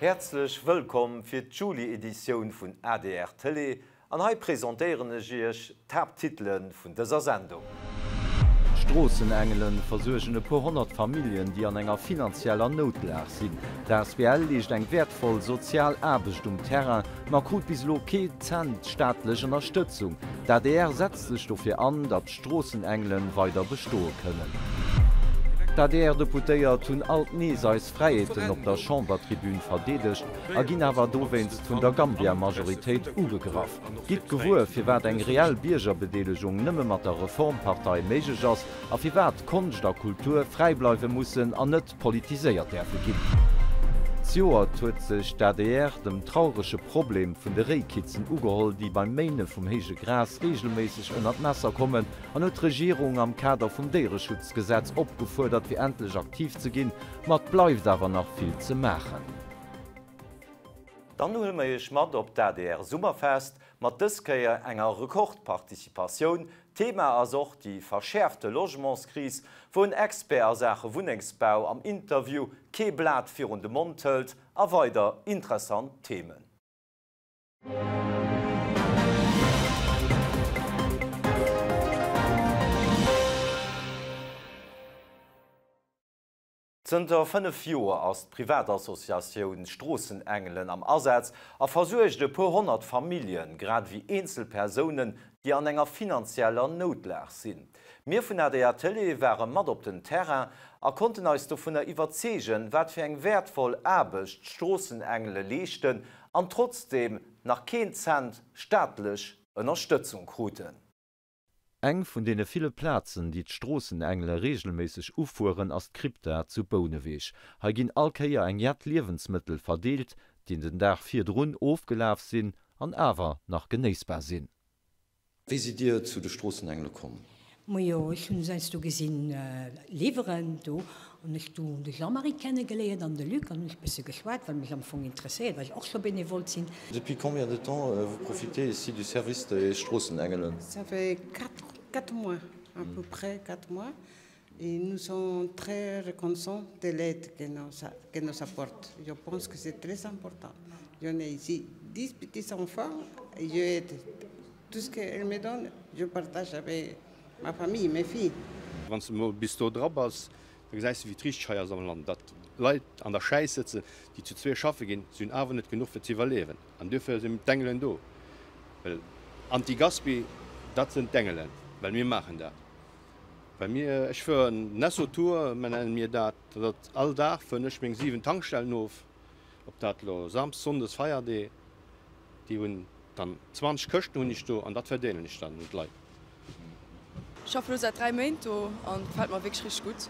Häerzlech wëllkomm fir d'Juli-Editioun vun adr Tëlee an hei presentéieren ech iech d'Haapttitele vun dëser Sendung. D'Stroossenengelen versuergen e puer 100 Familljen, déi an enger finanzieller Noutlag sinn. D'asbl leescht eng wäertvoll sozial Aarbecht um Terrain, ma krut bis elo kee Cent staatlech Ënnerstëtzung. D'adr setzt sech dofir an, datt d'Stroossenengelen weider bestoe kënnen. D'ADR-Deputéiert hunn alt nees eis Fräiheeten op der Chambertribün verdeedegt a ginn awer dowéinst vun der Gambia-Majoritéit ugegraff. Gitt gewuer, firwat eng reell Biergerbedeelegung nëmme mat der Reformpartei méiglech ass a firwat Konscht a Kultur fräi bleiwe mussen an net politiséiert däerfe ginn. Zejoert huet sech d'ADR dem traurege Problem vun de Réikitzen ugeholl, déi beim Méine vum héije Gras reegelméisseg ënner d'Messer kommen, an huet d'Regierung am Kader vum Déiereschutzgesetz opgefuerdert, fir endlech aktiv ze ginn. Ma et bleift awer nach vill ze maachen. Dann huele mer Iech mat op d'ADR Summerfest, mat dës Kéier enger Rekordparticipatioun. Thema ass och déi verschäerfte Logementskris, wou en Expert a Saache Wunnengsbau am Interview kee Blat virun de Mond hëlt a weider interessant Themen. Zënter 5 Joer ass d'Privatassociatioun Stroossenengelen am Asaz a versuergt e puer 100 Familljen, grad ewéi eenzel Persounen, déi an enger finanzieller Noutlag sinn. Mir vun adr Télé ware mat op den Terrain a konnten eis dovunner iwwerzeegen, wat fir eng wäertvoll Aarbecht d'Stroossenengele leeschten an trotzdeem nach keen Cent staatlech Ënnerstëtzung kruten. Eng vun deene ville Plazen, déi d'Stroossenengele reegelméisseg ufueren, ass d'Krypta zu Bouneweg. Hei ginn all Kéier eng jett Liewensmëttel verdeelt, déi den Dag virdrun ofgelaf sinn an awer nach genéissbar sinn. Wéi sidd Dir zu de Stroossenengele komm? Majo, ech hunn se heiansdo gesinn liwweren do an ech du de Jean-Marie kennegeléiert an de Luc an hunn ech bësse geschwat, well mech am Fong interesséiert, well ech och scho Bénévole sinn. Depuis combien de temps vous profitez ici du service des Stroossenengelen? Ça fait 4 mois, à peu près 4 mois et nous sommes très reconnaissants de l'aide que nous que nous apporte. Je pense que c'est très important. J'en ai ici 10 petits enfants et je aide tout ce qu'elle me donne, je partage avec ma famille, mes filles. Wann s de mol bis do dra bass, da gesäis de wéi et richteg hei ass am Land. Datt Leit an der Schäiss sëtzen, déi zu zwee schaffe ginn, se hunn awer net genuch fir ze iwwerliewen. An duerfir sinn d'Engelen do. Well Anti-Gaspi, dat sinn d'Engelen, well mir maachen dat. Well mir, ech fueren den Esso Tour, nennen mir dat, dat all Dag fueren ech meng 7 Tankstellen of, ob dat elo Samsdes, Sonndes, Feierdee, déi hunn dann 20 Këschten hunn ech do an dat verdeelen ech dann un d'Leit. Ech schaffen elo säit 3 Méint do an et gefält mer wierklech richteg gutt.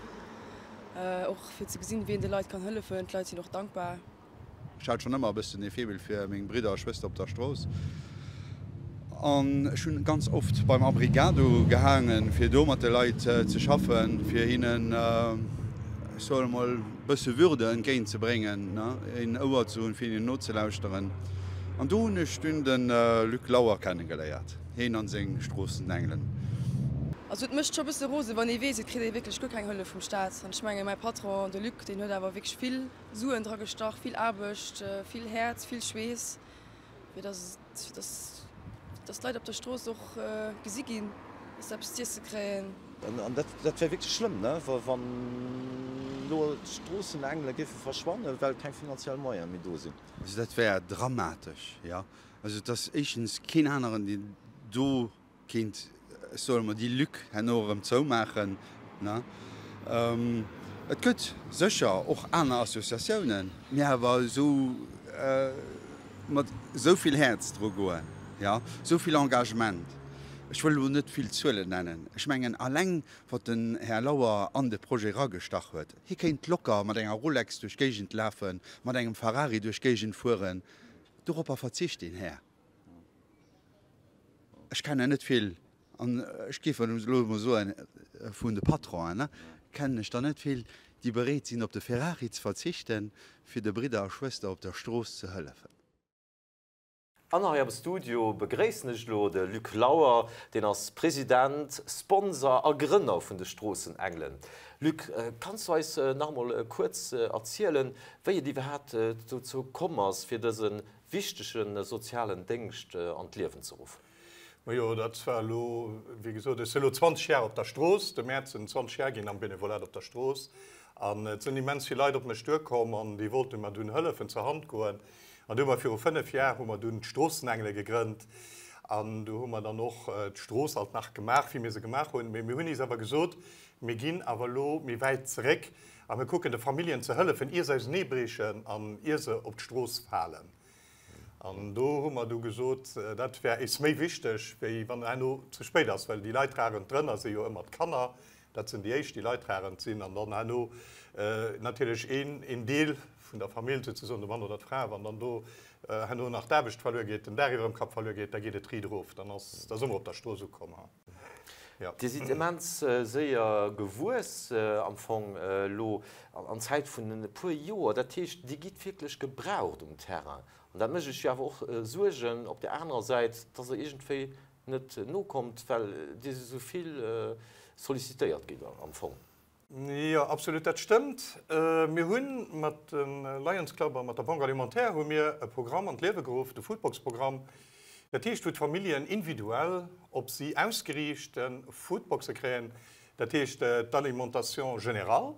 Och fir ze gesinn, wéi een de Leit kann hëllefen. D'Leit sinn och dankbar. Ech hat schonn ëmmer e bëssen e Faible fir meng Bridder a Schwëster op der Strooss an ech hunn ganz oft beim Abrigado gehaangen, fir do mat de Leit ze schaffen, fir hinnen, ech soen emol, e bësse Würde entgéint ze bréngen, een Ouer ze hunn, fir hinnen nozelauschteren. An do hunn ech dunn de Luc Lauer kennegeléiert, heen an seng Stroossenengelen. Also et mécht scho bësse rose wann ee weess, et kritt ee wierklech guer keng Hëllef vum Staat. An ech menge mäi Patron, de Luc, deen huet awer wierklech vill Suen dra gestach, vill Aarbecht, vill Häerz, vill Schweess, fir dass et, dass, dass d'Leit op der Strooss och gesi ginn, dass se eppes z'iesse kréien. An dat, dat wär wierklech schlëmm, ne, wa, wann elo d'Stroossenengele géife verschwannen, well keng finanziell Moyene méi do sinn. Also dat wär dramatesch, jo. Also et ass éischtens keen aneren, deen do kéint, ech soen emol, déi Lück herno erëm zoumaachen. Et gëtt sécher och aner Associatiounen, mee awer esou mat esou vill Häerz dru goen, jo, esou vill Engagement, ech wëll elo net vill Zuelen nennen, ech mengen alleng wat den Här Lauer an de Projet eragestach huet, hie kéint locker mat enger Rolex duerch d'Géigend lafen, mat engem Ferrari duerch d'Géigend fueren, doropper verzicht deen Här. Ech kennen net vill, an ech géif elo emol soen, vun de Patronen kennen ech der net vill, déi bereet sinn op de Ferrari ze verzichten, fir de Bridder a Schwëster op der Strooss ze hëllefen. An hei am Studio begréissen ech elo de Luc Lauer, deen ass President, Sponsor a Grënner vun de Stroossenengelen. Luc, kanns du eis nach emol kuerz erzielen, wéi et iwwerhaapt dozou komm ass, fir dëse wichtege sozialen Déngscht an d'Liewen ze ruffen? Majo, dat war elo, wéi gesot, ech sinn elo 20 Jar op der Strooss, de Mäerz sinn 20 Jar ginn am Benevolat op der Strooss an et sinn immens vill Leit op mech duerkomm an déi wollte mer dunn hëllefen, zur Hand goen. An du hu mer viru 5 Jar hu mer dunn d'Stroossenengele gegrënnt an du hu mer dann och d'Strooss alt nach gemaach, wéi mir se gemaach hunn. Mee mir hunn is awer gesot, mir ginn awer elo méi wäit zeréck a mir kucken de Familljen ze hëllefen, ier se auseneebriechen an ier se op d'Strooss falen. An do hu mer du gesot, dat wär is méi wichteg, wéi wann et herno ze spéit ass, well déi Leidtragend drënner si jo ëmmer d'Kanner. Dat sinn déi éischt, déi leidtragend sinn, an dann herno natierlech een, een Deel vun der Famill souzesoen, de Mann oder d'Fra. Wann dann do herno nach d'Aarbecht verluer geet, den Daach iwwer dem Kapp verluer geet, da geet et riit erof, dann ass, da si mer op der Strooss ukomm. Jo. Dir sidd immens séier gewuess am Fong elo an Zäit vun e puer Joer. Dat heescht, Dir gitt wierklech gebraucht um Terrain. An dat mécht lech jo awer och Suergen op där anerer Säit, dass Der iergendwéi net nokommt, well Dir esou vill sollicitéiert gitt am Fong. Jo, absolut, dat stëmmt. Mir hu mat dem Lions Club a mat der Banque Alimentaire hu mir e Programm an d'Liewe geruff, de Foodbox-Programm. Dat heescht, wou d'Familljen individuell op si ausgeriichte Foodboxe kréien, dat heescht d'Alimentation générale.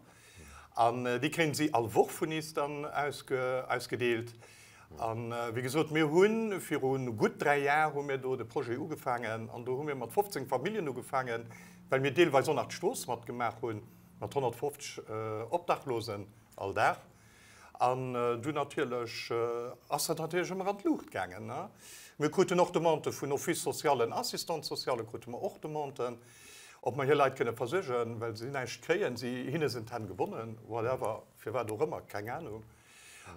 An déi kréien si all Woch vun is dann ausgedeelt. A wéi gesot, mir hu viru gutt 3 Jar hu mir do de Projet ugefaangen an do hu mir mat 15 Familljen ugefaangen, well mir deelweis och nach d'Strooss matgemaach hunn, mat 150 Obdachlosen all Dag. An du natierlech ass dat natierlech ëmmer an d'Luucht gaangen. Mir kruten och Demandë vun Office-socialen, Assistante-sociale krute mer och Demanden, ob mer hir Leit kënne versuergen, well si näischt kréien, si, hinne sinn d'Hänn gebonnen, whatever, firwat och ëmmer, keng Anung.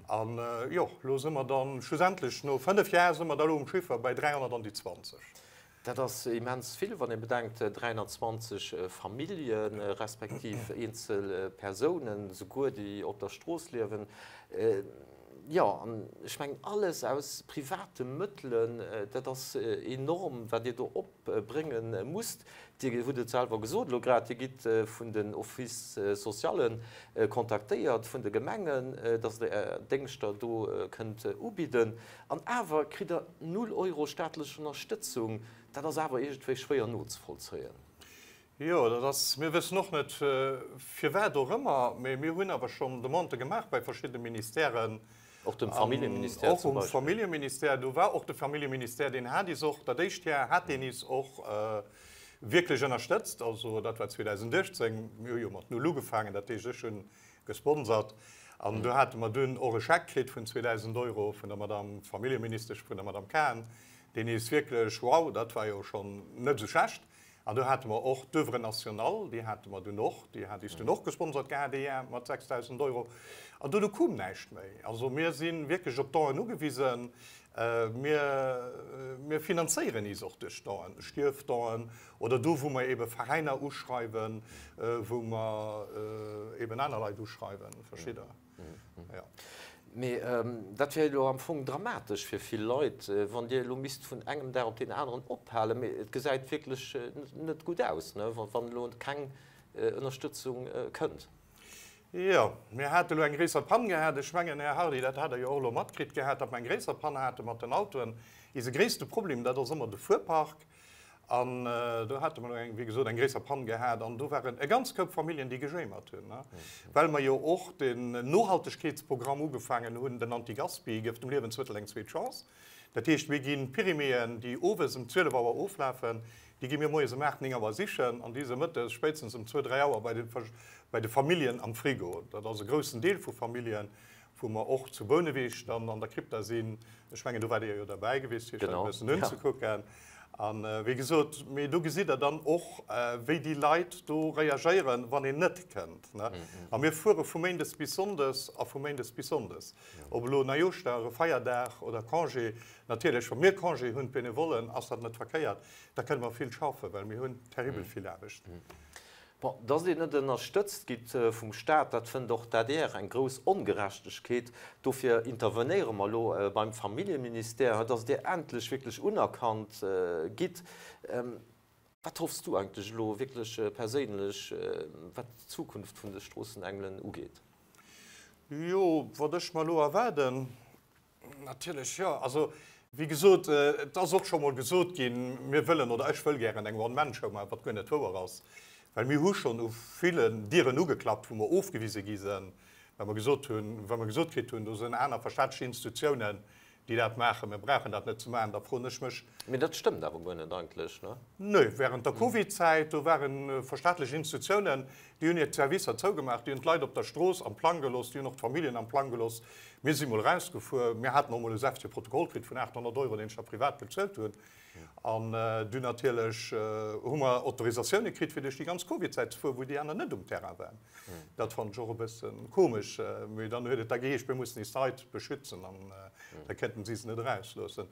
An jo, elo si mer dann schlussendlech, no 5 Jar si mer da elo um Chiffer bei 320. Dat ass immens vill, wann ee bedenkt, 320 Famillje respektiv eenzel Persounen souguer, déi op der Strooss liewen. Jo, an ech mengen, alles aus private Mëttelen, dat ass enorm, wat Dir do opbrénge musst. Dir hutt et selwer gesot elo grad, Dir gitt vun den Office-socialle kontaktéiert, vun de Gemengen, datt Der Är Déngschter do kënnt ubidden. An awer kritt Der null Euro staatlech Ënnerstëtzung. Dat ass awer iergendwéi schwéier nozevollzéien. Jo, dat ass, mir wëssen och net, firwat och ëmmer, mee mir hunn awer schonn Demandë gemaach bei verschiddene Ministèren. Och dem Familljeministère zum Beispill. Och um Familljeministère. Do war och de Familljeministère, deen hat is och, dat éischt Jar hat deen is och wierklech ënnerstëtzt. Also dat war 2018, mir hu jo mat null ugefaangen, dat heescht, ech hunn gesponsert. An do hate mer dunn och e Scheck kritt vun 2.000 Euro vun der Madame Familljeministesch, vun der Madame Cahen, deen is wierklech, wow, dat war jo schonn net esou schlecht. An do hate mer och d'Oeuvre nationale, déi hate mer dunn och, déi hat is dunn och gesponsert gehat ee Jar mat 6.000 Euro. An dono koum näischt méi. Also mir si wierklech op Donen ugewisen. Mir, mir finanzéieren is och duerch Donen, Stierfdonen oder do wou mer ebe Veräiner uschreiwen, wou mer eben aner Leit uschreiwen, verschidder. Jo. Mee dat wär jo elo am Fong dramatesch fir vill Leit, wann Dir elo misst vun engem Dag op deen aneren ophalen. Mee et gesäit wierklech net gutt aus, wann elo keng Ënnerstëtzung kënnt. Jo, mir hate elo eng gréisser Pann gehat. Ech mengen, Här Hardy, dat hat Der jo och elo matkritt gehat, datt mer eng gréisser Pann hate mat den Autoen. Eise gréisste Problem, dat ass ëmmer de Fuerpark. An do hate mer eng, wéi gesot, eng gréisser Pann gehat an do waren e ganz Koup Familljen, déi gejéimert hunn, well mer jo och den Nohaltegkeetsprogramm ugefaangen hunn, den Antigaspi, Gëff dem Liewensmëttel eng zweet Chance. Dat heescht, mir ginn d'Périméen, déi owes ëm 12 Auer oflafen, déi gi mir moies ëm 8, 9 Auer sichen an déi se mëttes spéitstens ëm zwou, dräi Auer bei de, bei de Familljen am Frigo. Dat ass e groussen Deel vu Familljen, wou mer och zu Bouneweg dann an der Krypta sinn. Ech mengen, do waart Dir jo derbäi gewiescht, fir dat e bëssen unzekucken. An wéi gesot, mee do gesitt Der dann och, wéi déi Leit do reagéieren, wann een net kënnt. A mir fuere vu méindes bis sonndes a vu méindes bis sonndes. Ob elo Neijooschdag, e Feierdag oder Congé. Natierlech, wa mir Congé hunn, d'Benevollen, ass dat net verkéiert. Da kënne mer vill schaffen, well mir hunn terribel vill Aarbecht. Bon, datt Dir net ënnerstëtzt gitt vum Staat, dat fënnt och d'ADR eng grouss Ongerechtegkeet. Dofir intervenéiere mer elo beim Familljeministère, datt Dir endlech wierklech unerkannt gitt. Wat hoffs du eigentlech elo wierklech perséinlech, wat d'Zukunft vun de Stroossenengelen ugeet? Jo, wat ech mer elo erwaarden, Natierlech, jo. Also, wéi gesot, et ass och scho mol gesot ginn, mir wëllen oder ech wëll gären eng One-Man-Show maachen, wat guer net wouer ass, well mir hu schonn u villen Dieren ugeklappt, wou mer ofgewise gi sinn, well mer gesot hunn, well mer gesot kritt hunn, do sinn aner verstaatlech Institutiounen, déi dat maachen, mir brauchen dat net ze maachen. Da froen ech mech. Mee dat stëmmt awer guer net eigentlech, ne? Nee, während der Covid-Zäit, do ware verstaatlech Institutiounen, déi hunn hir Servicer zougemaach, déi hunn d'Leit op der Strooss am Plang gelooss, déi hunn och d'Familljen am Plang gelooss. Mir si mol erausgefuer, mir haten och mol e säftege Protokoll kritt vun 800 Euro, deen ech da privat bezuelt hunn. An dunn natierlech hu mer Autorisatioune kritt, fir duerch déi ganz Covid-Zäit ze fueren, wou déi aner net um Terrain waren. Dat fannen ech och e bësse komesch. Mee dann huet et da geheescht, mir mussen is Leit beschützen an da kéinten si se net erausloossen.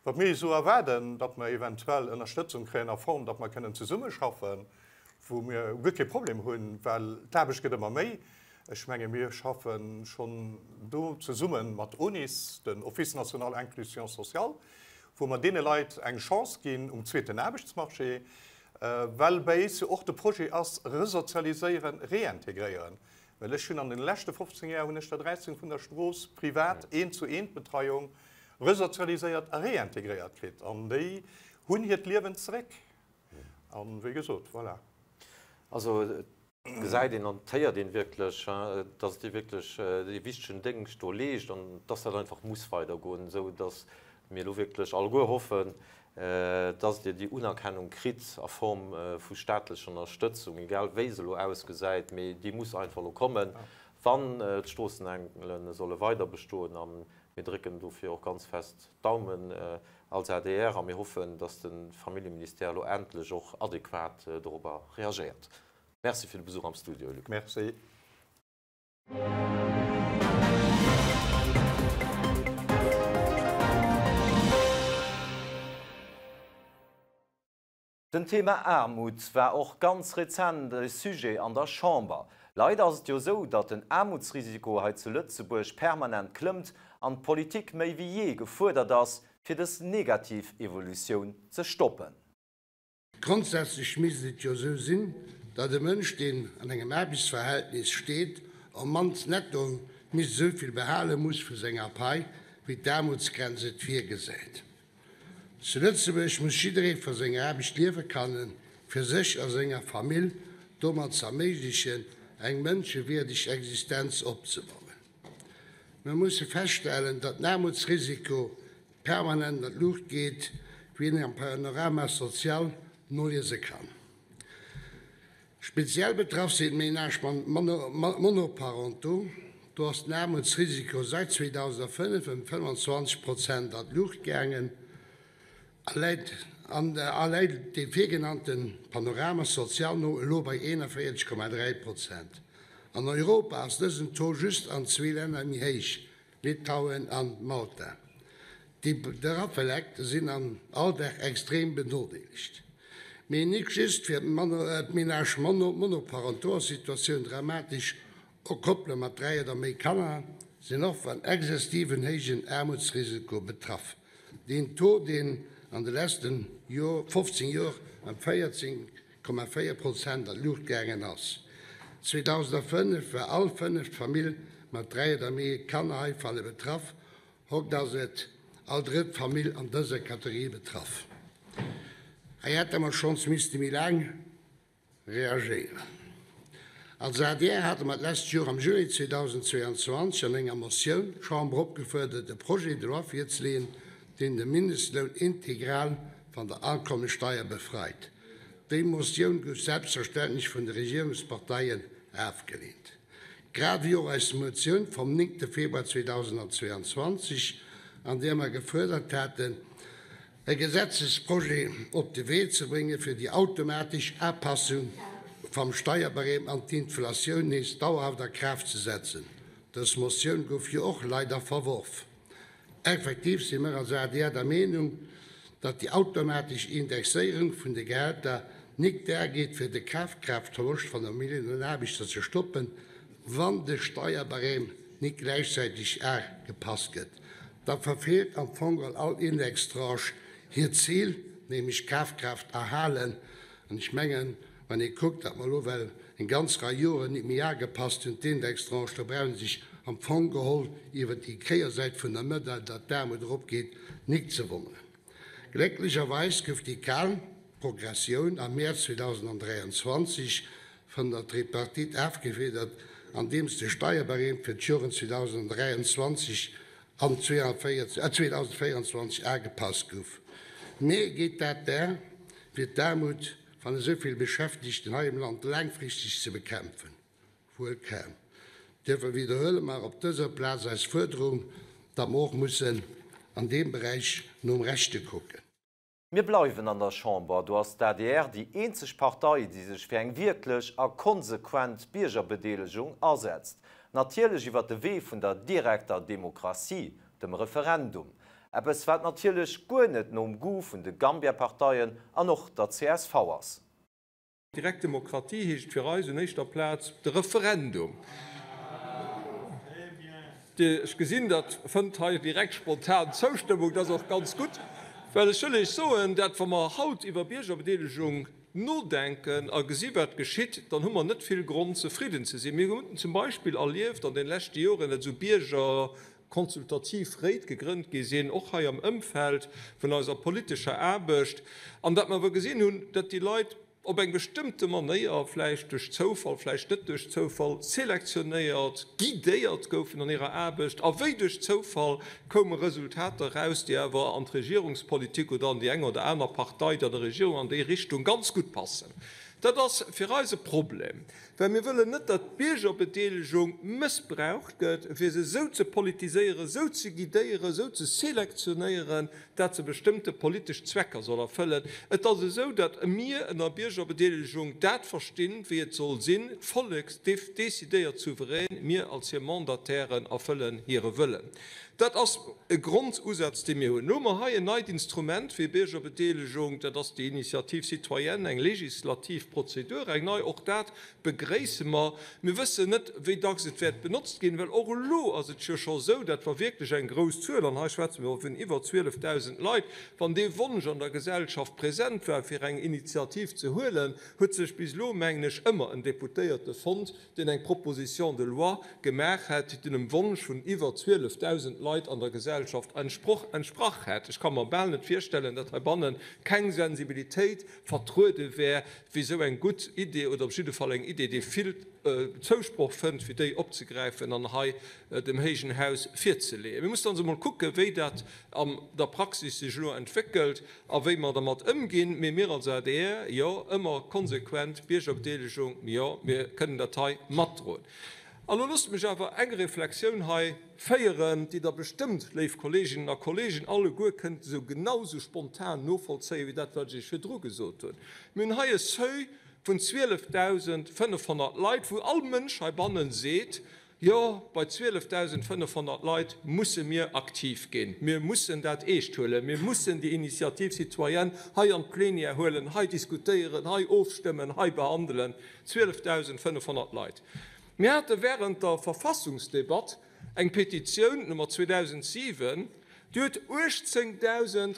Wat mir esou erwaarden, datt mer eventuell Ënnerstëtzung kréien a Form, datt mer kënnen zesummeschaffen, wou mir guer kee Problem hunn, well d'Aarbecht gëtt ëmmer méi. Ech menge mir schaffe schonn do zesumme mat ONIS, den Office national inclusion sociale, wou mer deene Leit eng Chance ginn um zweeten Aarbechtsmarché, well bei éis jo och de Projet ass, resozialiséieren, réintégréieren. Well ech hunn an den leschte 15 Jar hunn ech der 13 vun der Strooss privat Eent-zu-eent-Betreiung resozialiséiert a réintégréiert kritt an déi hunn hiert Liewen zeréck. An wéi gesot, voilà. Also et gesäit een an et héiert een wierklech, dass Dir wierklech dee wichtegen Déngscht do leescht an dass dat einfach muss weidergoen, esou dass mir elo wierklech alleguer hoffen, dass Dir déi Unerkennung kritt a Form vu staatlecher Ënnerstëtzung, egal wéi se elo ausgesäit, mee déi muss einfach elo kommen, wann d'Stroossenengele solle weiderbestoen. A mir drécken dofir och ganz fest d'Daumen als adr a mir hoffen, dass de Familljeministère elo endlech och adequat dorobber reagéiert. Merci fir de Besuch am Studio, Luc. Merci. Den Thema Aarmut war och ganz rezent e Sujet an der Chamber. Leider ass et jo esou, datt den Aarmutsrisiko hei zu Lëtzebuerg permanent klëmmt an d'Politik méi wéi jee gefuerdert ass, fir dës negativ Evolutioun ze stoppen. Grondsätzlech misst et jo esou sinn, datt e Mënsch, deen an engem Aarbechtsverhältnis steet, op mannst netto misst esou vill behale muss vu senger Pai, wéi d'Aarmutsgrenz et virgesäit. Zu Lëtzebuerg muss jidderee vu senger Aarbecht liewe kannen, fir sech a senger Famill domat z'erméiglechen, eng mënschewierdeg Existenz opzebauen. Mir musse feststellen, datt den Aarmutsrisiko permanent an d'Luucht geet, wéi een am Panorama social noliese kann. Speziell betraff sinn d'Ménages monoparentaux. Do ass den Aarmutsrisiko säit 2005 ëm 25 Prozent an d'Luucht gaangen a läit a läit dem virgenannte Panorama social no elo bei 41,3 Prozent. An Europa ass dësen Taux just an zwee Länner méi héich, Litauen an Malta. Déi Deraffeleckt sinn am Alldag extrem benodeelegt. Mee nik just fir d'Ménages monoparentaux ass d'Situatioun dramatesch, och Koppele mat 3 oder méi Kanner sinn och van exzessiven héijen Aarmutsrisiko betraff. Deen Taux, deen an de leschten 15 Joer ëm 14 4 Prozent an d'Luucht gaangen ass. 2005 war all fënneft Famill mat 3 oder méi Kanner heivanne betraff, hokt ass et all drëtt Famill an dëser Kategorie betraff. Hei hätte mer schonns misste méi laang reagéieren. Als adr hate mer d'lescht Joer am Juillet 2022 an enger Motioun d'Chamber opgefuerdert, e Projet de loi virzeleeën, deen de Mindestloun integral van der Akommessteier befreit. Déi Motioun gouf selbstverständlech vun de Regierungsparteien afgeleent. Grad wéi och eis Motioun vom 9. Februar 2022, an där mer gefuerdert haten, e Gesetzesprojet op de Wee ze bréngen, fir déi automatesch Apassung vam Steierbarème an d'Inflatioun nees dauerhaft a Kraaft ze setzen. Dës Motioun gouf jo och leider verworf. Effektiv si mir als adr der Meenung, datt déi automatesch Indexéierung vun de Gehälter. nik dergeet fir de Kafkraaftverloscht van der Milliounen Aarbechter ze stoppen, wann de Steierbarème nik gläichzäiteg agepasst gëtt, da verfeelt am Fong all Indextranche hiert Zil, nämlech Kafkraaft erhalen. An ech mengen, wann ee kuckt, datt mer elo well eng ganz Rei Joren nit méi agepasst hunn, d'Indextranche, da brauch ee sech am Fong geholl iwwert déi Kéiersäit vun der Medail, datt d'Aarmut eropgeet, nik ze wonneren. Glécklecherweis gouf déi kal Progressioun am Mäerz 2023 vun der Tripartite afgefiedert, andeems de Steierbarème fir d'Joren 2023 an 2024 agepasst gouf. Mee geet dat der, fir d'Aarmut van esou vill Beschäftegten hei am Land laangfristeg ze bekämpfen? Wuel kaum. Duerfir widderhuele mer op dëser Plaz eis Fuerderung, datt mer och mussen an deem Beräich nom Rechte kucken. Mir bleiwen an der Chamber. Do ass d'ADR déi eenzeg Partei, déi sech fir eng wierklech a konsequent Biergerbedeelegung asetzt. Natierlech iwwer de Wee vun der direkter Demokratie, dem Referendum. Eppes wat natierlech guer net nom Goût vun de Gambia-Parteien an och der csv ass. Direkt Demokratie heescht fir eis un éischter Plaz de Referendum. Ech gesinn, dat fënnt hei direkt spontan Zoustëmmung. Dat ass och ganz gutt, well ech wëll Iech soen, dat wa mer haut iwwer Biergerbedeelegung nodenken a gesi wat geschitt, dann hu mer net vill Grond zefridden ze sinn. Mir hunn zum Beispill erlieft an de leschte Joren, dat esou Bierger konsultativ Réit gegrënnt gi sinn, och hei am Ëmfeld vun eiser politescher Aarbecht, an datt mer awer gesinn hunn, datt déi Leit op eng bestëmmte Manéier, vläicht duerch Zoufall, vläicht net duerch Zoufall, selektionéiert, guidéiert goufen an hirer Aarbecht, a wéi duerch Zoufall koume Resultater eraus, déi awer an d'Regierungspolitik oder an déi eng oder aner Partei, déi an der Regierung an déi Richtung ganz gutt passen. Dat ass fir eis e Problem. Well mir wëllen net, datt d'Biergerbedeelegung mëssbraucht gëtt, fir se esou ze politiséieren, esou ze guidéieren, esou ze selektionéieren, dat se bestëmmte politesch Zwecker soll erfëllen. Et ass esou, datt mir ënner Biergerbedeelegung dat verstinn, wéi et soll sinn, D'Vollek decidéiert souverän, mir als hir Mandatairen erfëllen hire Wëllen. Dat ass e Grondusaz, dee mir hunn. Elo hu mer hei en neit Instrument fir Biergerbedeelegung, dat ass déi Initiative citoyenne, eng legislativ Prozedur, eng nei. Och dat begréisse mer. Mir wëssen net, wéi dacks et wäert benotzt ginn, well och elo ass et jo scho esou, dat wa wierklech eng grouss Zuel, an hei schwätze mer vun iwwer 12.000 Leit, wann dee Wonsch an der Gesellschaft present war, fir eng Initiativ ze huelen, huet sech bis elo, mengen ech, ëmmer en Deputéierte fonnt, deen eng Proposition de loi gemaach hätt, déi dem Wonsch vun iwwer 12.000 Leit an der Gesellschaft entsprach hätt. Ech ka mer bal net virstellen, datt heibanne keng Sensibilitéit vertruede wär, fir esou eng gutt Idee oder op jidde Fall eng Idee, déi vill Zousproch fënnt, fir déi opzegräifen an hei dem héijen Haus virzeleeën. Mir mussen also emol kucken, wéi dat an der Praxis sech elo entwéckelt. A wéi mer dermat ëmginn. Mee mir als adr, jo, ëmmer konsequent Biergerbedeelegung, jo, mir kënnen dat hei matdroen. An elo loosst mech awer eng Reflexioun hei féieren, déi Der bestëmmt, léif Kolleeginnen a Kolleegen, alleguer kënnt esou genau esou spontan novollzéien, wéi dat, wat ech Iech virdru gesot hunn. Mir hunn hei e Seuil vun 12.500 Leit, wou all Mënsch heibannen seet, Jo, bei 12.500 Leit musse mir aktiv ginn. Mir mussen dat eescht huelen. Mir mussen déi Initiative citoyenne hei an d'Plenière huelen, hei diskutéieren, hei ofstëmmen, hei behandelen. 12.500 Leit. Mir hate während der Verfassungsdebatt eng Petitioun, Nummer 2007, déi huet 18.000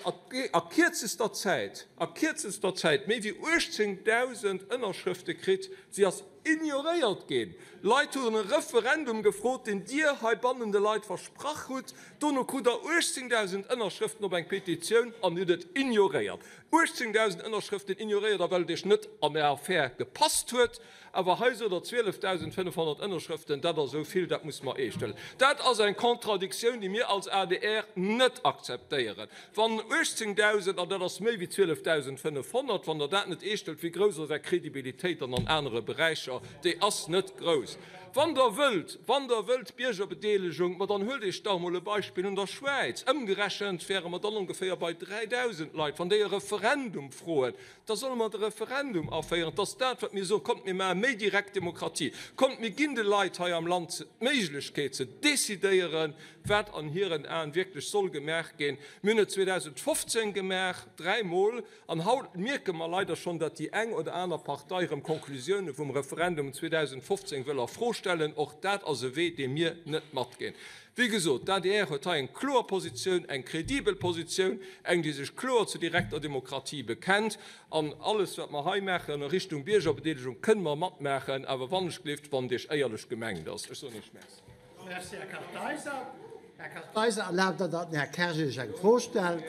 a kierzester Zäit, a kierzester Zäit méi wéi 18.000 Ënnerschrëfte kritt. Si ass Ignoréiert ginn. Leit hunn e Referendum gefrot, deen Dir heibannen de Leit versprach hutt. Dono krut Der 18.000 Ënnerschrëften op eng Petitioun an hutt et ignoréiert. 18.000 Ënnerschrëften ignoréiert, a well et Iech net an Är Affär gepasst huet. Awer hei sot Der 12.500 Ënnerschrëften, dat ass esou vill, dat musse mer eescht huelen. Dat ass eng Contradictioun, déi mir als adr net akzeptéieren. Wann 18.000, an dat ass méi wéi 12.500, wann Der dat net eescht huelt, wéi grouss ass Är Kredibilitéit dann an anere Beräicher? Déi ass net grouss. Wann Der wëllt, wann Der wëllt Biergerbedeelegung, ma dann huelt Iech dach emol e Beispill un der Schwäiz. Ëmgerechent wäre mer dann ongeféier bei 3.000 Leit. Wann déi e Referendum froen, da solle mer de Referendum aféieren. Et ass dat, wat mir soen, Kommt, mir maache méi direkt Demokratie. Kommt, mir ginn de Leit hei am Land d'Méiglechkeet ze decidéieren, wat an hiren Aen wierklech soll gemaach ginn. Mir hunn et 2015 gemaach, dräimol. An haut mierke mer leider schonn, datt déi eng oder aner Partei erëm Konklusioune vum Referendum 2015 wëll a Fro stellen. Och dat ass e Wee, dee mir net matginn. Wéi gesot, d'ADR huet hei eng kloer Positioun, eng kredibel Positioun, eng, déi sech kloer zur direkter Demokratie bekennt. An alles, wat mer hei maachen a Richtung Biergerbedeelegung, kënne mer matmaachen, awer wannechgelift, wann et Iech éierlech gemengt ass. Ech soen Iech Merci. Merci, Här Kartheiser. Här Kartheiser, erlaabt Der, datt den Här Kersch Iech eng Fro stellt?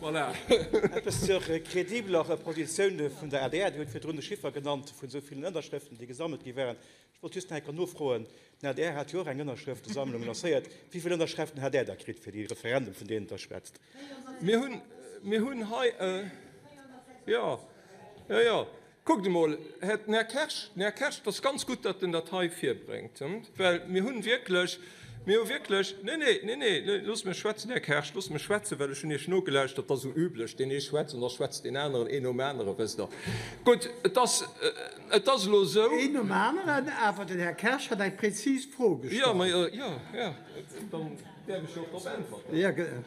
Voilà. Eppes zur kredibeler Positioun vun der adr. Dir hutt virdrun de Chiffer genannt vun esou villen Ënnerschrëften, déi gesammelt gi wären. Ech wollt just nach eng Kéier nofroen, Den adr hat jo och eng Ënnerschrëftesammlung lancéiert. Wéi vill Ënnerschreften hat Där da kritt fir dee Referendum, vun deem Der schwätzt? Mir hunn, mir hunn hei, jo, jo, jo. Kuckt emol, Här, den Här Kersch, den Här Kersch, et ass ganz gutt, datt en dat hei virbréngt, well mir hunn wierklech, mir hu wierklech, nee, nee, nee, nee, loosst mech schwätzen, Här Kersch, loosst mech schwätzen, well ech hunn Iech nogelauschtert, et ass esou üblech, deen ee schwätzt an da schwätzt deen aneren, een nom aneren, wësst Der. Gutt, et ass, et ass elo esou. Een nom aneren, awer den Här Kersch hat eng prezis Fro gestallt. Jo, ma jo, jo, dann däerf ech jo och drop äntwerten.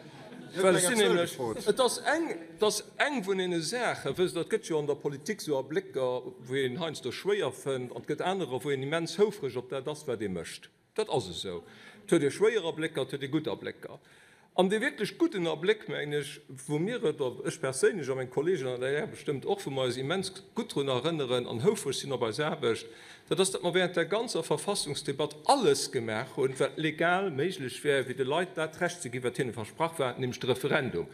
Well ech sinn nämlech, et ass eng, et ass eng vun deene Saachen, wësst Der, et gëtt jo an der Politik esou Ablécker, wou een heiansdo schwéier fënnt, an et gëtt anerer, wou een immens houfreg op dat ass, wat ee mécht. Dat ass esou. Et huet ee schwéier Ablécker, et huet ee gutt Ablécker. An dee wierklech gudden Abléck, mengen ech, wou mir et, oder ech perséinlech a meng Kolleegen an der adr bestëmmt och, wou mer eis immens gutt drun erënneren an houfreg sinn op eis Aarbecht, dat ass, datt mer während der ganzer Verfassungsdebatt alles gemaach hunn, wat legal méiglech wär, fir de Leit dat Recht ze ginn, wat hinne versprach war, nämlech de Referendum.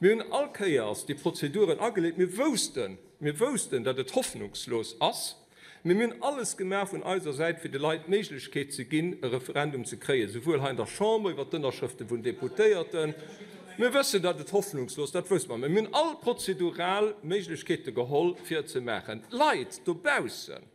Mir hunn all Kéiers déi Prozeduren ageleet. Mir woussten, mir woussten, datt et hoffnungslos ass, mee mir hunn alles gemaach vun eiser Säit, fir de Leit d'Méiglechkeet ze ginn, e Referendum ze kréien, souwuel hei an der Chamber iwwert d'Ënnerschrëfte vun Deputéierten, Mir wëssen, datt et hoffnungslos, dat wësse mer, mä mir hunn all prozedural Méiglechkeete geholl, fir et ze maachen. D'Leit dobaussen,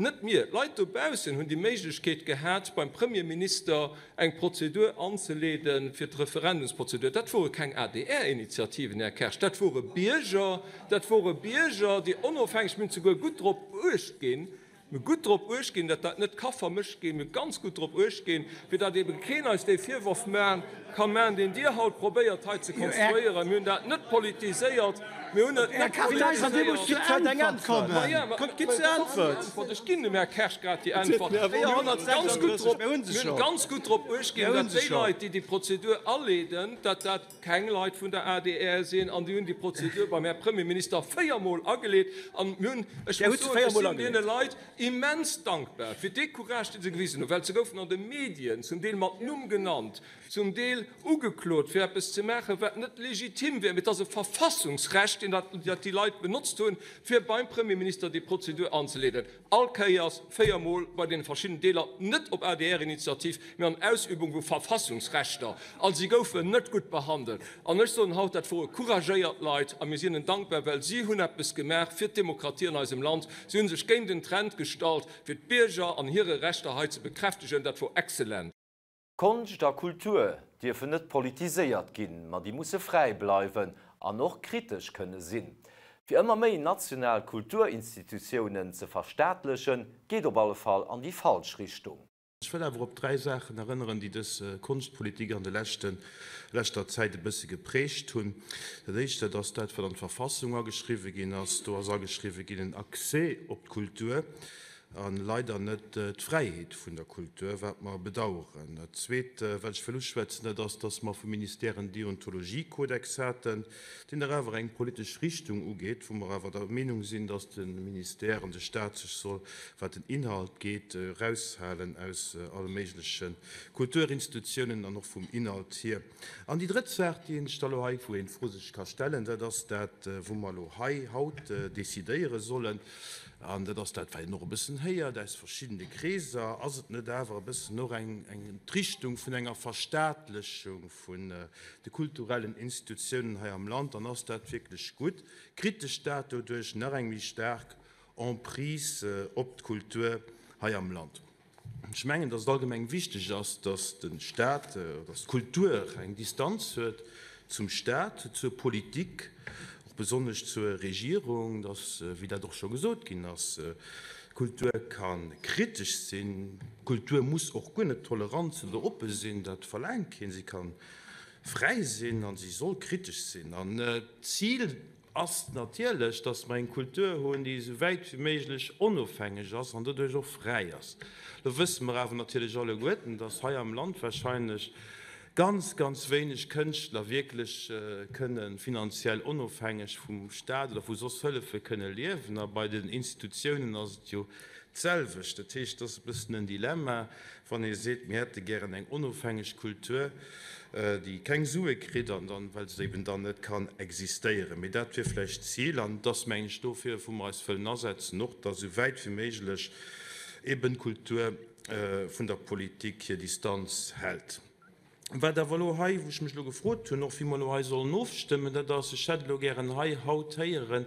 net mir, d'Leit dobaussen hunn déi Méiglechkeet gehat, beim Premierminister eng Prozedur anzeleede fir d'Referendumsprozedur. Dat wore keng ADR-Initiativen, Här Kersch, dat wore Bierger, dat wore Bierger, déi onofhängeg, mir hunn souguer gutt drop uecht ginn, Mir gutt drop uecht ginn, datt dat net ka vermëscht ginn. Mir ganz gutt drop uecht ginn, fir datt eebe keen eis dee Virworf man ka man, deen Dir haut probéiert hei ze konstruéieren. Mir hunn dat net politiséiert. Mir hunn et net politiséiert. Ech ginn dem Här Kersch grad déi Äntwert. Mir hunn ganz gutt drop, mir hunn ganz gutt drop uecht ginn, datt déi Leit, déi déi Prozedur aleeden, datt dat keng Leit vun der adr sinn, an déi hunn déi Prozedur beim Här Premierminister véiermol ageleet. An mir hunn, ech muss soen, ech sinn deene Leit immens dankbar fir dee Courage, dee se gewisen hunn, well se goufen an de Medien zum Deel mat Numm genannt, zum Deel ugeklot, fir eppes ze maachen, wat net legitim wär. Mee et ass e Verfassungsrecht, deen dat déi Leit benotzt hunn, fir beim Premierminister déi Prozedur anzeleeden. All Kéiers, véiermol bei deene verschiddenen Deeler, net op ADR-Initiativ, mee an Ausübung vu Verfassungsrechter. A si goufen net gutt behandelt. An ech soen haut, dat wore couragéiert Leit a mir sinn hinnen dankbar, well si hunn eppes gemaach fir d'Demokratie an eisem Land. Si hu sech géint den Trend gestallt, fir d'Bierger an hire Rechter hei ze bekräftegen. Dat wor excellent. Konscht a Kultur dierfen net politiséiert ginn, ma déi musse fräi bleiwen an och kritesch kënne sinn. Fir ëmmer méi national Kulturinstitutiounen ze verstaatlechen, geet op alle Fall an déi falsch Richtung. Ech wëll awer op dräi Saachen erënneren, déi dës Konschtpolitik an de leschten, leschter Zäit e bësse geprägt hunn. Dat éischt, dat ass dat, wat an d'Verfassung ageschriwwe ginn ass. Do ass ageschriwwe ginn en Accès op d'Kultur. A leider net d'Fräiheet vun der Kultur, wat mer bedauern. Dat Zweet, wat ech wëll uschwätzen, dat ass, dass mer vum Ministère en Deontologiekodex haten, deen dach awer eng politesch Richtung ugeet, wou mer awer der Meenung sinn, dass de Ministère an de Stat sech soll, wat den Inhalt geet, eraushalen aus alle méigleche Kulturinstitutiounen an och vum Inhalt hier. An déi drëtt Saach, déi een sech da elo hei, wou een d'Fro sech ka stellen, dat ass dat, wou mer elo hei haut decidéiere sollen, an dat ass dat, wat een och e bëssen héiert aus verschiddene Kreeser, Ass et net awer e bëssen och eng, eng, d'Richtung vun enger Verstaatlechung vun de kulturellen Institutiounen hei am Land? An ass dat wierklech gutt? Kritt de Stat doduerch nach eng méi staark Emprise op d'Kultur hei am Land? Ech mengen, datt et allgemeng wichteg ass, datt de Staat, datt d'Kultur eng Distanz huet zum Staat, zur Politik, och besonnesch zur Regierung, datt, wéi dat och scho gesot ginn ass, d'Kultur ka kritesch sinn. D'Kultur muss och guer net tolerant sinn oder oppe sinn, dat verlaangt keen. Si ka. fräi sinn a si soll kritesch sinn. An d'Zil ass natierlech, dass mer eng Kultur hunn, déi esou wäit wéi méiglech onofhängeg ass an doduerch och fräi ass. Lo wësse mer awer natierlech alleguerten, dass hei am Land wahrscheinlech ganz, ganz wéineg Kënschtler wierklech kënne finanziell onofhängeg vum Staat oder vu soss Hëllefe kënne liewen. A bei den Institutiounen ass et jo d'selwecht. Dat heescht, et ass e bëssen en Dilemma, wann ee seet, mir hätte gären eng onofhängeg Kultur, déi keng Sue kritt, an dann, well se eben dann net kann existéieren. Mee dat wier vläicht d'Zil, an et ass, mengen ech, dofir, wou mer eis wëllen asetzen, och, datt esou wäit wéi méiglech eben d'Kultur vun der Politik hir Distanz hält. Wat awer elo hei, wou ech mech elo gefrot hunn, och wéi mer elo hei sollen ofstëmmen, dat ass, ech hätt elo gären hei haut héieren,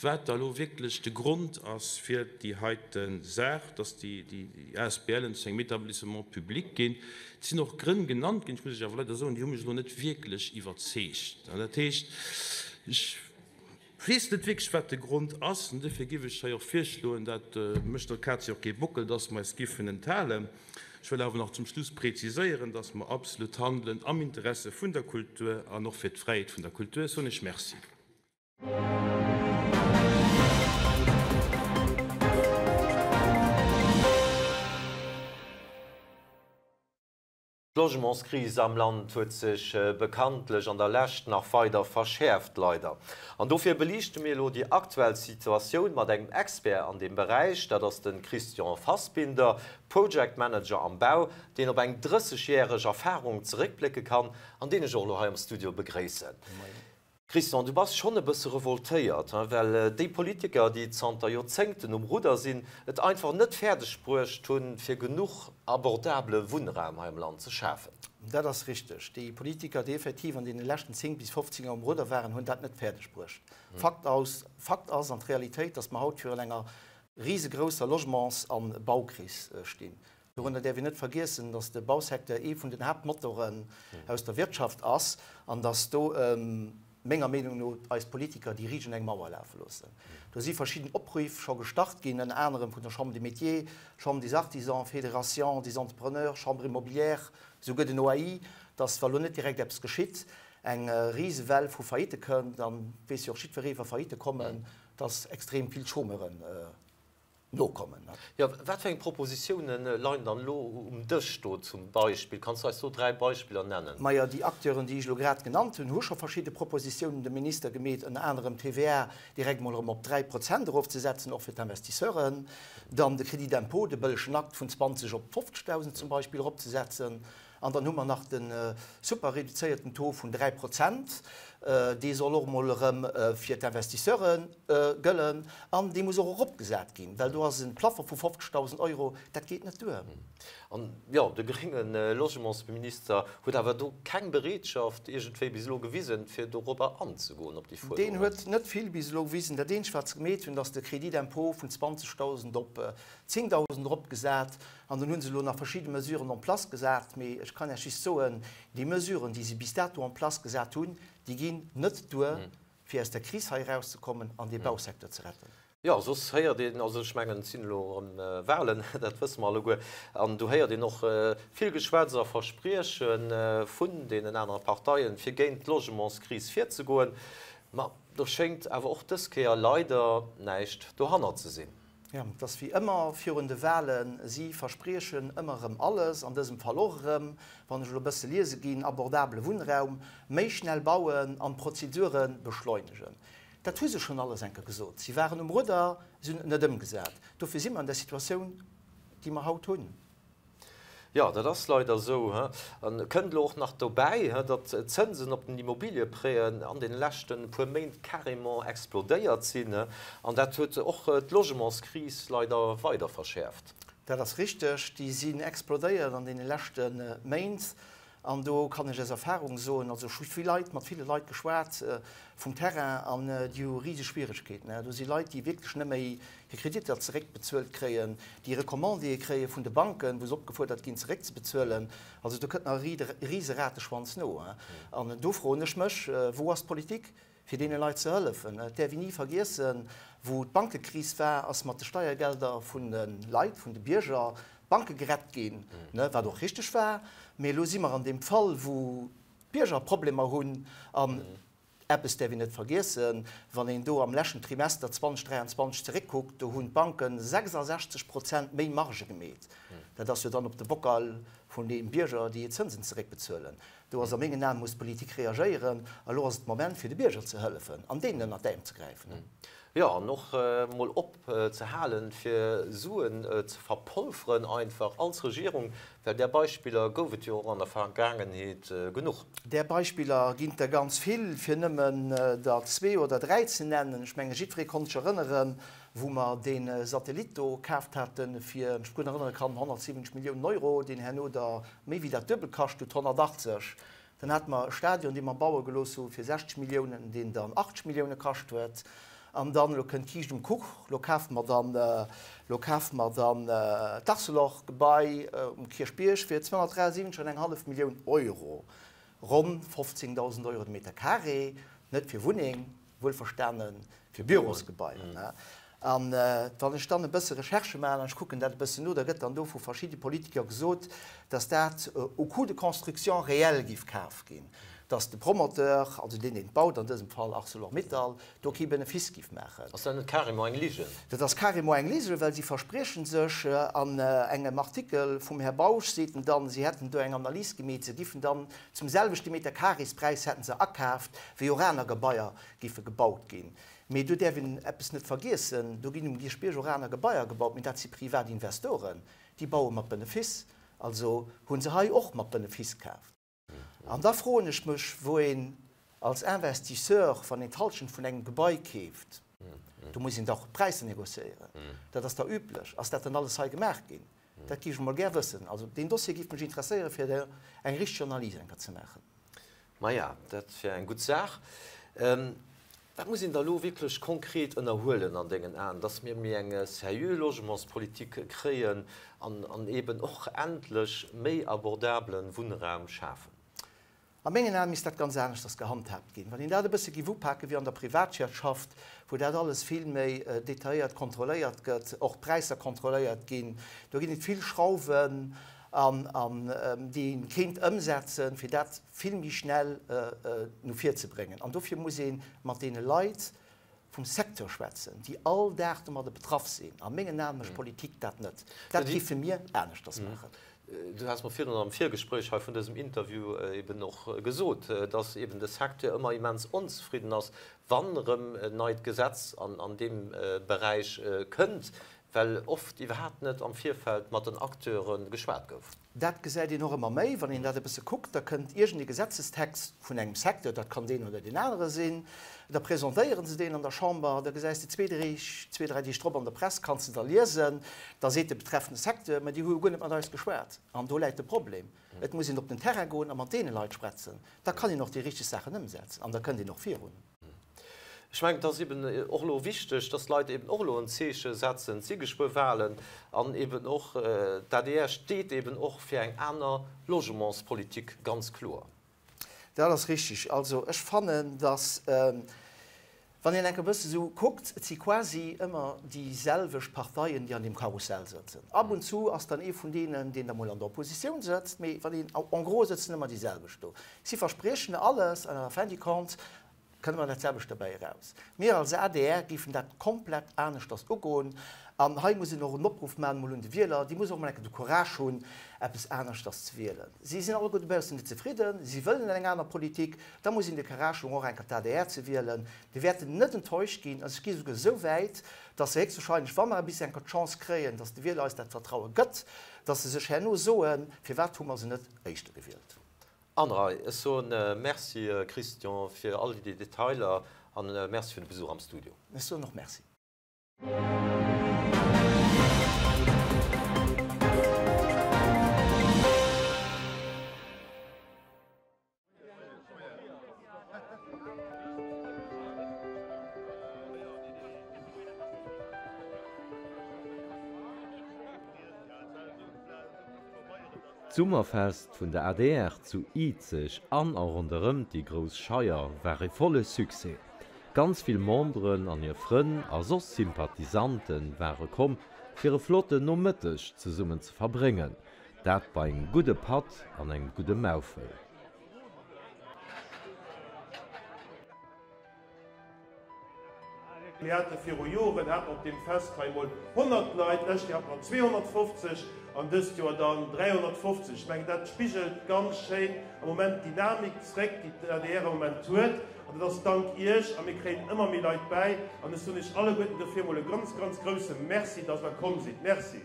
wat da elo wierklech de Grond ass fir déi heite Saach, dass déi ASBLen zu engem Établissement public ginn. Et sinn och Grënn genannt ginn, ech muss lech awer leider soen, déi hu mech elo net wierklech iwwerzeegt. Dat heescht, ech. Weess net wierklech wat de Grond ass, an duerfir giff ech hei och virschloen, dat mécht der Kaz jo och kee Bockel, dass mer eis giffen enthalen. Ech wëll awer nach zum Schluss präziséieren, dass mer absolut handelen am Interesse vun der Kultur an och fir d'Fräiheet vun der Kultur. Soen ech Merci. D'Logementskris am Land huet sech bekanntlech an der Lescht nach weider verschäerft, leider. An dofir beliichte mir elo déi aktuell Situatioun mat engem Expert an deem Beräich, dat ass de Christian Fassbinder, Project Manager am Bau, deen op eng 30 järeg Erfarung zeréckblécke kann an deen ech och elo hei am Studio begréissen. Christian, du bass schonn e bësse revoltéiert, hein, well déi Politiker, déi zanter Joerzéngten um Rudder sinn, et einfach net fäerdeg bruecht hunn, fir genuch abordabele Wunnraum hei am Land ze schafen. Dat ass richteg. Déi Politiker, déi effektiv an deene leschten 10 bis 15 Joer um Rudder waren, hunn dat net fäerdeg bruecht. Fakt ass, Fakt ass an d'Realitéit, datt mer haut virun enger risegrousser Logements a Baukris stinn. Dorënner däerf een net vergiessen, datt de Bausecteur ee vun den Haaptmotoren aus der Wirtschaft ass an datt do, menger Meenung no, eis Politiker déi riicht un eng Mauer lafe loossen. Do si verschidden Opriff scho gestart ginn, ënner anerem vun der Chambre des Métiers, Chambre des Artisans, Fédération des Entrepreneurs, Chambre immobilière, souguer den OAI, datt, wa lo net direkt eppes geschitt, eng Risewell vu Faillite kënnt. An et weess jo och jiddweree, wa Faillite kommen, datt extrem vill Chômeuren nokommen. Jo, wat fir eng Propositiounen leien dann elo um Dësch do zum Beispill? Kanns du eis do 3 Beispiller nennen? Majo, déi Acteuren, déi ech elo grad genannt hunn, hu scho verschidde Propositiounen dem Minister gemeet, ënner anerem d'TVA direkt emol erëm op 3 Prozent erofzesetzen, och fir d'Investisseuren, dann de Crédit d'impôt, de bëllegen Akt, vun 20 op 50.000 zum Beispill eropzesetzen. An dann hu mer nach de super reduzéierten Taux vun 3 Prozent, dee soll och emol erëm fir d'Investisseure gëllen an dee muss och eropgesat ginn, well do ass e Plafond vu 50.000 Euro, dat geet net duer. An, jo, de grénge Logementsminister huet awer do keng Bereetschaft iergendwéi bis elo gewisen, fir dorobber anzegoen, op déi Fuerderungen. Deen huet net vill bis elo gewisen. Dat eenzegt, wat se gemeet hunn, datt de Crédit d'impôt vun 20.000 op 10.000 eropgesat. An dann hu se elo nach verschidde Mesuren en place gesat. Mee ech kann Iech just soen, déi Mesuren, déi se bis dato en place gesat hunn, déi ginn net duer, fir aus der Kris hei erauszekommen an dee Bausecteur ze retten. Jo, soss héiert een, also ech mengen, et sinn elo erëm Wahlen, dat wësse mer alleguer, an do héiert een och vill Geschwätz a Versprieche vun deenen anere Parteien, fir géint d'Logementskris virzegoen. Ma do schéngt awer och dës Kéier leider näischt dohannert ze sinn. Jo, et ass wéi ëmmer virun de Wahlen, si verspriechen ëmmer erëm alles, an dësem Fall och erëm, wann ech elo e bësse liese ginn, abordabele Wunnraum, méi schnell bauen an d'Prozedure beschleunegen. Dat hu se schonn alles eng Kéier gesot. Si waren um Rudder, si hunn et net ëmgesat. Dofir si mer an där Situatioun, déi mer haut hunn. Jo, dat ass leider esou. An kënnt elo och nach dobäi, datt d'Zënsen op den Immobiliëprêten an deene leschte puer Méint carrément explodéiert sinn. An dat huet och d'Logementskris leider weider verschäerft. Dat ass richteg, déi sinn explodéiert an deene leschte Méint. An do kann ech aus Erfahrung soen, also ech hu vill Leit, mat ville Leit geschwat vum Terrain an déi hu riseg Schwieregkeeten. Do si Leit, déi wierklech net méi hir Kreditter zeréckbezuelt kréien, déi Recommandéë kréie vun de Banken, wou se opgefuerdert ginn zeréckzebezuelen. Also do kënnt nach e rise Rateschwanz no. An do froen ech mech, wou ass d'Politik? fir deene Leit ze hëllefen. Et däerf een ni vergiessen, wou d'Bankekris war, ass mat de Steiergelder vun de Leit, vun de Bierger, d'Banke gerett ginn, wat och richteg war. Mee elo si mer an deem Fall, wou d'Bierger Problemer hunn. An eppes däerf een net vergiessen, Wann een do am leschten Trimester 2023 zeréckkuckt, do hunn d'Banke 66 Prozent méi Marge gemeet. Dat ass jo dann op de Bockal vun de Bierger, déi hir Zënsen zeréckbezuelen. Do ass a mengen Aen, muss d'Politik reagéieren. A lo ass et de Moment, fir de Bierger ze hëllefen an deenen ënnert d'Äerm ze gräifen. Jo, an och emol op ze halen, fir Suen ze verpolferen einfach als Regierung, well där Beispiller gouf et jo och an der Vergaangenheet genuch. Där Beispiller ginn et der ganz vill, fir nëmmen der zwee oder dräi ze nennen. Ech menge jiddweree konnt sech erënneren, wou mer dee Satellit do kaaft hate fir, wann ech mech gutt erënnere kann, 170 Milliounen Euro, deen herno der méi wéi dat Duebelt kascht huet, 180. Dann hate mer e Stadion, dee mer baue gelooss hu fir 60 Milliounen, deen dann 80 Millioune kascht huet. An dann, elo kënnt d'Kiischt um Kuch, elo kafe mer dann, elo kafe mer dann d'Arcelor-Gebai um Kierchbierg fir 273 an eng hallef Millioun Euro, ronn 15.000 Euro de Meter carré, net fir Wunneng, wuelverstane fir Bürosgebaier. An wann ech dann e bësse Recherchë maachen an ech kucken dat e bëssen no, da gëtt dann do vu verschidde Politiker gesot, datt dat au coût de construction réel géif kaf ginn, datt de Promoteur, also deen, deen et baut, an dësem Fall Arcelor-Mittal, do kee Benefiss géif maachen. Ass dat net carrément eng Ligen? Dat ass carrément eng Lige, well si versprieche sech, an engem Artikel vum Här Bausch seet en dann, si hätten do eng Analys gemeet, se giffen dann Zum selwechte Meterkarespräis hätten se akaaft, wéi och aner Gebaier géife gebaut ginn. Mee do däerf een eppes net vergiessen, Do ginn um Kierchbierg och aner Gebaier gebaut, mee dat si privat Investoren, déi baue mat Benefiss. Also hu se hei och mat Benefiss kaaft. An da froen ech mech, wou een als Investisseur, wann een d'Hallschent vun engem Gebai keeft, do muss een dach Präisser negociéieren, dat ass da üblech. Ass dat dann alles hei gemaach ginn? Dat géif ech emol gär wëssen. Also deen Dossier géif mech interesséieren, fir der eng richteg Analys eng Kéier ze maachen. Maja, dat wär eng gutt Saach. Wat muss een da elo wierklech konkret ënnerhuelen an dengen Aen, dass mir méi eng seriö Logementspolitik kréien an eeben och endlech méi abordabele Wunnraum schafen? A mengen Aen misst dat ganz aneschters gehandhaabt ginn. Wann een dat e bësse giff upaken wéi an der Privatwirtschaft, wou dat alles vill méi detailléiert kontrolléiert gëtt, och d'Präisser kontrolléiert ginn, do ginn et vill Schrauwen, an déi een kéint ëmsetzen, fir dat vill méi schnell no vir ze bréngen. An dofir muss ee mat deene Leit vum Secteur schwätzen, déi all Dag domadder betraff sinn. A mengen Aen mécht Politik dat net. Dat géife mir aneschters maachen. Du has mer virdrun am Virgespréich hei vun dësem Interview eben och gesot, dass eben de Secteur ëmmer immens onzefridden ass, wann erëm en neit Gesetz an deem Beräich kënnt, well oft iwwerhaapt net am Virfeld mat den Acteure geschwat gouf. Dat gesäit een och ëmmer méi, wann een dat e bësse kuckt, da kënnt iergend ee Gesetzestext vun engem Secteur, dat kann deen oder deen anere sinn, da presentéiere se deen an der Chamber, da gesäis de zwee, dräi, zwee, dräi Deeg drop an der Press, kanns de da liesen, da seet de betreffende Secteur, mä déi hu jo guer net mat eis geschwat. An do läit de Problem. Et muss een op den Terrain goen a mat deene Leit schwätzen, da kann een och déi richteg Saachen ëmsetzen an da kënnt een och virun. Ech mengen, et ass eben och elo wichteg, dass d'Leit eben och elo en Zeeche setzen. Et si geschwë Wahlen an eben och d'ADR steet eben och fir eng aner Logementspolitik, ganz kloer. Dat ass richtig. Also ech fannen, dass, wann een enk e bësse sou kuckt, et si quasi ëmmer déi selwecht Parteien, déi an deem Karussell sëtzen. Ab und zu ass dann ee vun deenen, deen da mol an der Oppositioun sëtzt, mee wann een, en gros sëtzen ëmmer déi selwecht do. Si verspriechen alles an à la fin du compte kënne mer dat selwecht derbäi eraus. Mir als adr géifen dat komplett aneschters ugoen. An hei muss een och en Opruff maachen emol un de Wieler, déi muss och emol eng Kéier de Courage hunn, eppes aneschters ze wielen. Si sinn alleguer dobaussen net zefridden, si wëllen eng aner Politik. Da muss een de Courage hunn, och eng Kéier d'ADR ze wielen. Déi wäerten net enttäuscht ginn. Also ech gi souguer esou wäit, dass se héchstwahrscheinlech, wa mer bis eng Kéier d'Chance kréien, dass de Wieler eis dat Vertraue gëtt, dass se sech herno soen, Firwat hu mer se net éischter gewielt? An Rei. Ech soen Merci Christian fir all déi Detailer an Merci fir de Besuch am Studio. Ech soen och Merci. D'Summerfest vun der adr zu Izeg an a ronderëm déi grouss Scheier war e volle Succès. Ganz vill Memberen an hir Frënn a soss Sympathisante ware komm fir e flotten Nomëtteg zesummen ze verbréngen, dat bei engem gudde Patt an engem gudde Maufel. Mir hate viru Joren, hate mer op deem Fest hei emol 100 Leit, d'lescht Joer hate mer 250 an dëst Joer dann 350. Ech mengen, dat spigelt ganz schéin am Moment d'Dynamik zréck, déi d'ADR am Moment huet. An dat ass dank Iech. A mir kréien ëmmer méi Leit bäi. An ech soen Iech alleguerten dofir emol e ganz, ganz grouse Merci, dass Der komm sidd. Merci.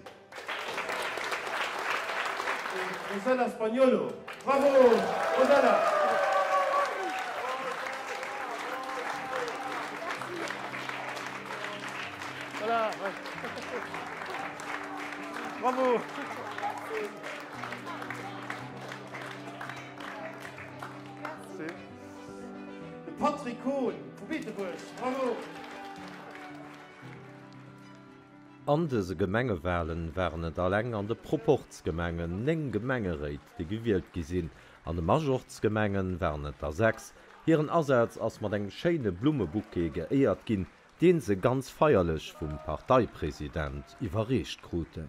Rosella Spagnolo. Bravo, Rosella! Voilà. Bravo! De Patrick Kohn vu Beetebuerg. Bravo! An dëse Gemengewalen waren et alleng an de Proporzgemengen 9 Gemengeréit, déi gewielt gi sinn. An de Majorzgemengen waren et der 6. Hiren Asaz ass mat engem schéine Blummebouquet geéiert ginn, deen se ganz feierlech vum Parteipresident iwwerreecht kruten.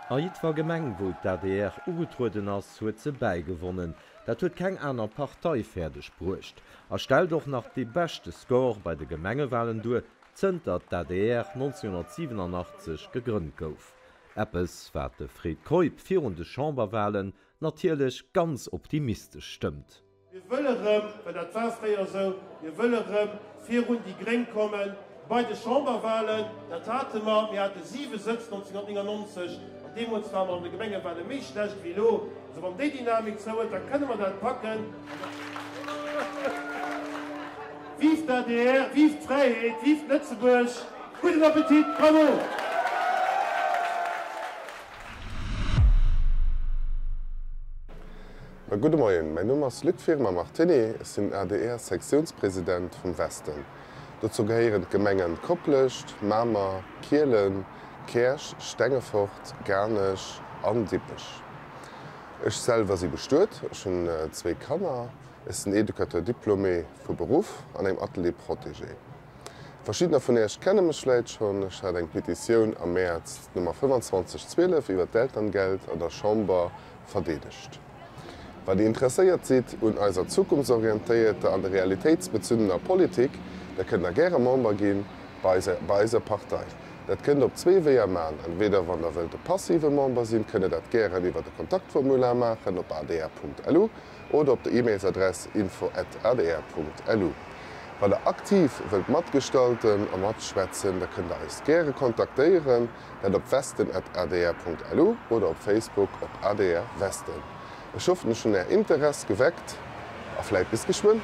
A jiddwer Gemeng, wou d'ADR ugetrueden ass, huet se bäigewonnen. Dat huet keng aner Partei fäerdeg bruecht a stellt och nach dee beschte Score bei de Gemengewalen duer, zënter d'ADR 1987 gegrënnt gouf. Eppes, wat de Fred Keup virun de Chamberwalen natierlech ganz optimistesch stëmmt. Mir wëlle rëm, well dat war fréier esou, mir wëlle rëm virun déi Gréng komme bei de Chamberwahlen. Dat hate mer, mir hate siwe Sëtz 1999 an deemools ware mer an de Gemengewahle méi schlecht wéi elo. Also wann déi Dynamik zouhëlt, da kënne mer dat packen. Vive d'ADR, vive d'Fräiheet, vive Lëtzebuerg! Gudden Appetit, bravo! Gudde Moien, mäin Numm ass Luc Firma Martini, ech sinn ADR-Sektiounspresident vum Westen. Dozou gehéieren d'Gemengen Koplescht, Mamer, Kielen, Käerch, Stengefort, Garnech an Dippech. Ech selwer si bestuet, ech hunn zwéi Kanner, ech sinn Educateur diplômé vu Beruff an engem Atelier protégé. Verschiddener vun Äech kenne mech vläit schonn. Ech hat eng Petitioun am Mäerz, d'Nummer 2512, iwwer d'Elterngeld an der Chamber verdeedegt. Wa Dir interesséiert sidd un eiser zukunftsorientéierter an realitéitsbezunnener Politik, da kënnt Der gäre Member gi bei eiser Partei. Dat kënnt Der op zwee Wéeër maachen, Entweder wann Der wëllt e passive Member sinn, kënnt Der dat gären iwwer de Kontaktformular maachen op adr.lu. oder op der E-Mailsadress info@adr.lu. Wann der aktiv wëllt matgestalten a matschwätzen, da kënnt der eis gäre kontaktéieren, dat op westen@adr.lu oder op Facebook op adr Westen. Ech hoffen ech hunn är Interess geweckt a vläit bis geschwënn.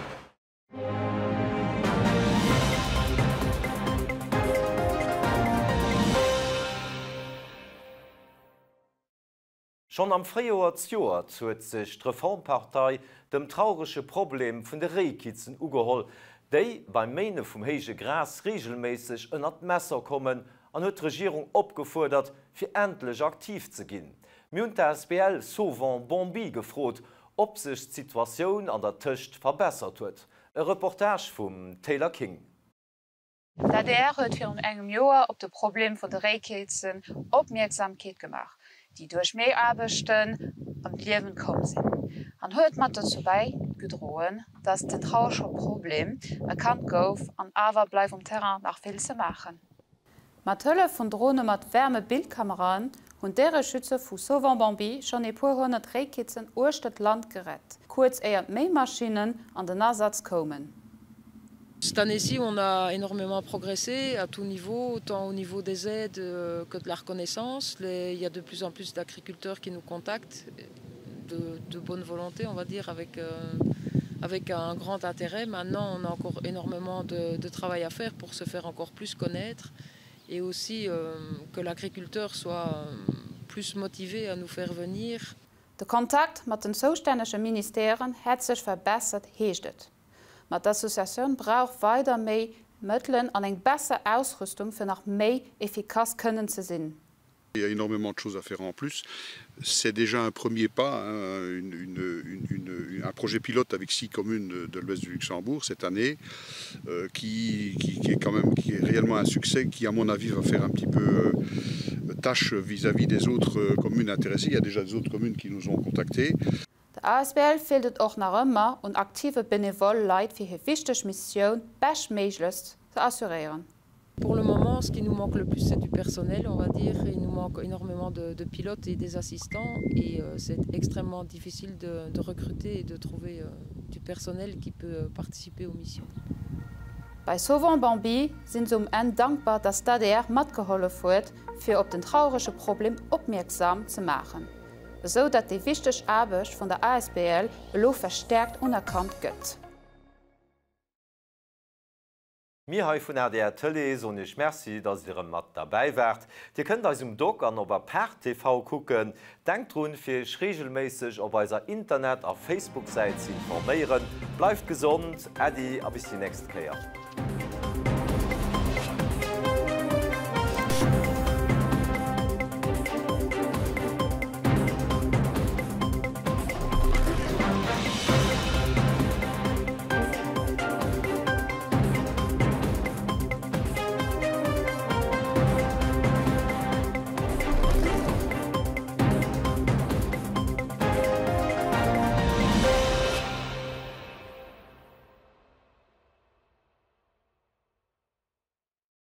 Schonn am Fréijoer zjoert huet sech d'Reformpartei dem traurege Problem vun de Réikitzen ugeholl, déi beim Méine vum héije Gras reegelméisseg ënnert d'Messer kommen, an huet d'Regierung opgefuerdert, fir endlech aktiv ze ginn. Mir hunn d'ASBL Sauvons Bambi gefrot, ob sech d'Situatioun an der Tëscht verbessert huet. E Reportage vum Taylor King. D'adr huet virun engem Joer op de Problem vun de Réikeezen Opmierksamkeet gemaach, déi duerch Méiaarbechten an d'Liewen komm sinn, an huet mat dozou bäigedroen, datt den traurege Problem erkannt gouf. An awer bleift um Terrain nach vill ze maachen. Mat Hëllef vun Drone mat Wärmebildkameraen hunn d'Déiereschützer vu Sauvons Bambi schonn e puer 100 Réikitzen uechter d'Land gerett, kuerz éier d'Méimaschinnen an den Asaz koumen. Cette année-ci, on a énormément progressé à tout niveau, tant au niveau des aides euh, que de la reconnaissance. Les, il y a de plus en plus d'agriculteurs qui nous contactent de, de bonne volonté, on va dire, avec, euh, avec un grand intérêt. Maintenant, on a encore énormément de, de travail à faire pour se faire encore plus connaître et aussi euh, que l'agriculteur soit euh, plus motivé à nous faire venir. De Kontakt mat den zoustännege Ministèren hätt sech verbessert, heescht et. Ma d'Associatioun brauch weider méi Mëttelen an eng besser Ausrüstung, fir nach méi efficace kënnen ze sinn. Il y a énormément de choses à faire en plus. C'est déjà un premier pas, hein, une, une, une, un projet pilote avec six communes de l'ouest du Luxembourg cette année, euh, qui, qui, qui est quand même qui est réellement un succès, qui à mon avis va faire un petit peu euh, tâche vis-à-vis des autres euh, communes intéressées. Il y a déjà des autres communes qui nous ont contactés. Der asbl feelt et och nach ëmmer un aktive benevole Leit fir hir wichteg Missioun beschtméiglechst ze assuréieren. Pour le moment, ce qui nous manque le plus, c'est du personnel, on va dire. Il nous manque énormément de, de pilotes et des assistants et euh, c'est extrêmement difficile de, de recruter et de trouver euh, du personnel qui peut euh, participer aux missions. Bei Sauvons Bambi sinn se um Enn dankbar, datt d'ADR matgehollef huet, fir op den traurege Problem opmierksam ze maachen, esou datt déi wichteg Aarbecht vun der asbl elo verstäerkt unerkannt gëtt. Mir hei vun adr Tëlee soen Iech Merci, dass Dir erëm mat derbäi waart. Dir kënnt eis um Dock an op Apart TV kucken. Denkt drun, fir Iech reegelméisseg op eiser Internet a Facebook-Säit ze informéieren. Bleift gesond, Äddi a bis déi nächst Kéier.